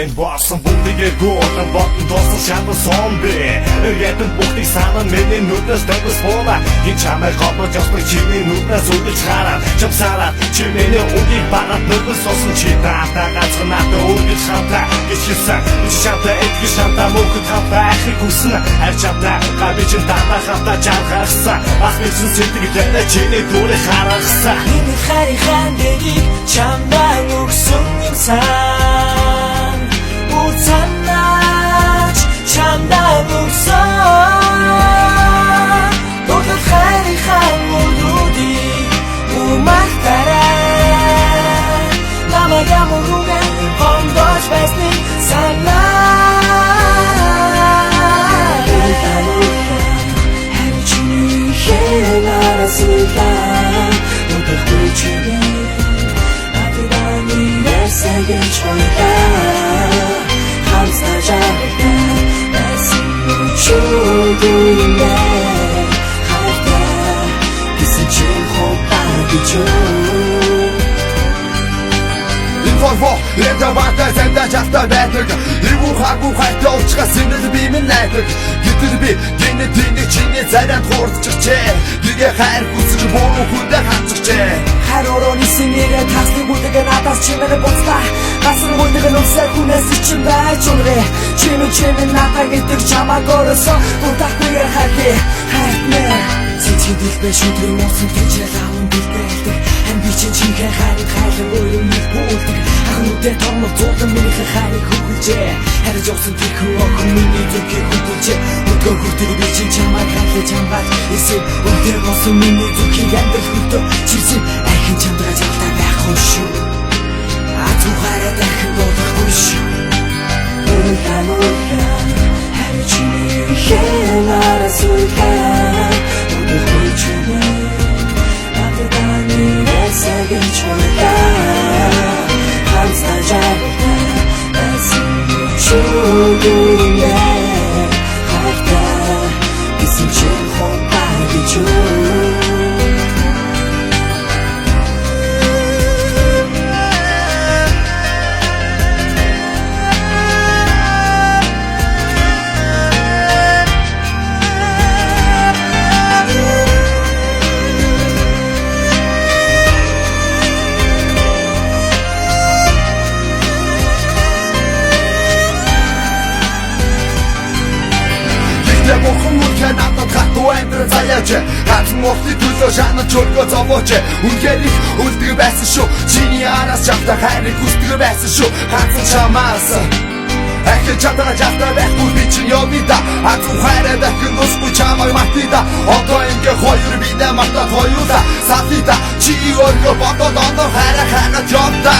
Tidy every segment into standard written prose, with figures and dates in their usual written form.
Минь болсон бүгдийг гоодан бодон дууссан шамбал зомби. Эргэтэн бүгдийг санан миний нүднээс дөнгөс бууна. Гин чамайг голдож явдаг чиний нүднээс үргэлж хараад чамсараад чи миний үгийг багад нүднээс сусан чи таата ганцхан надад үргэлж хамтаа гэж хэлсэн. Би чи чамтай итгэж чамтай мөнхөд хамтаа ахыг хүснэ. Харь чамтай га би чин дандаа хамтаа жаргахсан. Ах би чин сэтгэлээрээ чиний дүрийг харгасан. Миний хайрын дэгийг чамдаа өгсөн юмсан. Уцанаач чамдаа өгсөн. Дуудлах хайрын үгүүдийг умартаарай. Намайг ямар үгээр хондож байсныг санаарай. Харин чиний хэн араас уйлаа. Удахгүй чигээ надад нэрсэ гэж хуйлаа. Хамсаа жаргалтай байсан өчигдөр юм бэ. Хайртай гэсэн чинь худлаа гэж үү. Энэ форфо лента бата зэнда жалта байдаг. Эвгүй хаагүй хайртай уучраас энэ би минь найдаг. Гэтэл би гинэ тэний чиний царайд хуурдчихжээ. Гэгээ хайр хүсэж буруу хүндээ хандчихжээ. Хайр өрөөний сэнээрээ таслаг үлдэг надаас чимээ буцлаа. Гасар үлдэг нь өмсөө хүнээс чин байж унрээ. Чимээ чимээ надаа гэдэг чамааг өрөөсөн дутахгүйгээр хайрхи хайртнэ. Цэцгийн дэлбэ шүдрийн уусан тэжээл аван дэлбэлдэг. Хан би чин чинхэн хайрыг хайлан өөрөө нэгбүүлдэг. Ахнуудээ томнол зуулан минийхэн хайрыг хөвгөлжээ. Харж явсан тэрхэн охин миний зүрхийг хөдөлжээ. Өдгөө хүртэл би чин чамайг хайрлаж хамгаалж ирсэн. Үнтэй болсон миний зүрхийг амьдрал хөлтөө чирсэн. Ахин чамдгаа жалтай байхгүй шүү. Азуу хайраа дахин дуудахгүй шүү. Уйлаа уйлаа харин чиний хэн араас уйлаа. Удахгүй чимээ надад нэрсэ гэж хуйлаа. Хамсаа жаргалтай байсан өчигдөр юм бэ. Хайртай гэсэн чинь худлаа гэж үү. Гэхдээ бурхан үнхээр надад хатуу амьдрал заяаж. Ганцхан уртын төлөө шанаж өргөө зовооч. Үнэхээр их үлдэг байсан шүү. Чиний араас жалтай хайрыг хүсдэг байсан шүү. Ганцхан чамаас ахин чадраа жалтай байхгүй би чинь явъя да. Азуу хайраа дахин нусгүй чамайг мартъя да. Одоо ингээ хоёр бидээ мартаад хоёулаа салъя да. Чи өөрөө бодоод оноо хайраа хайгаад явда.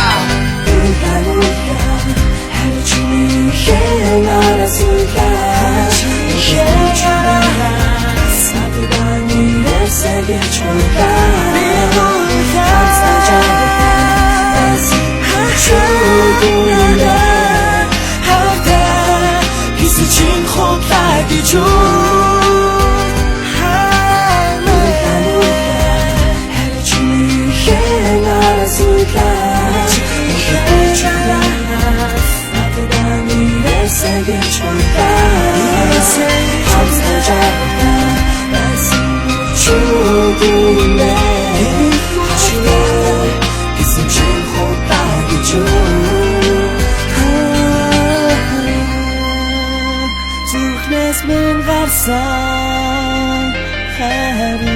Уйлаа уйлаа харин чиний хэн араас уйлаа. Надад нэрсэ гэж хуйлаа. Хамсаа жаргалтай байсан өчигдөр юм бэ. Хайртай гэсэн чинь худлаа гэж үү. Уйлаа уйлаа харин чиний хэн араас уйлаа. Удахгүй чимээ надад нэрсэ гэж хуйлаа. Хамсаа жаргалтай байсан өчигдөр юм бэ. Хайртай гэсэн чинь худлаа гэж үү. Зүрхнээс минь гарсан хайр.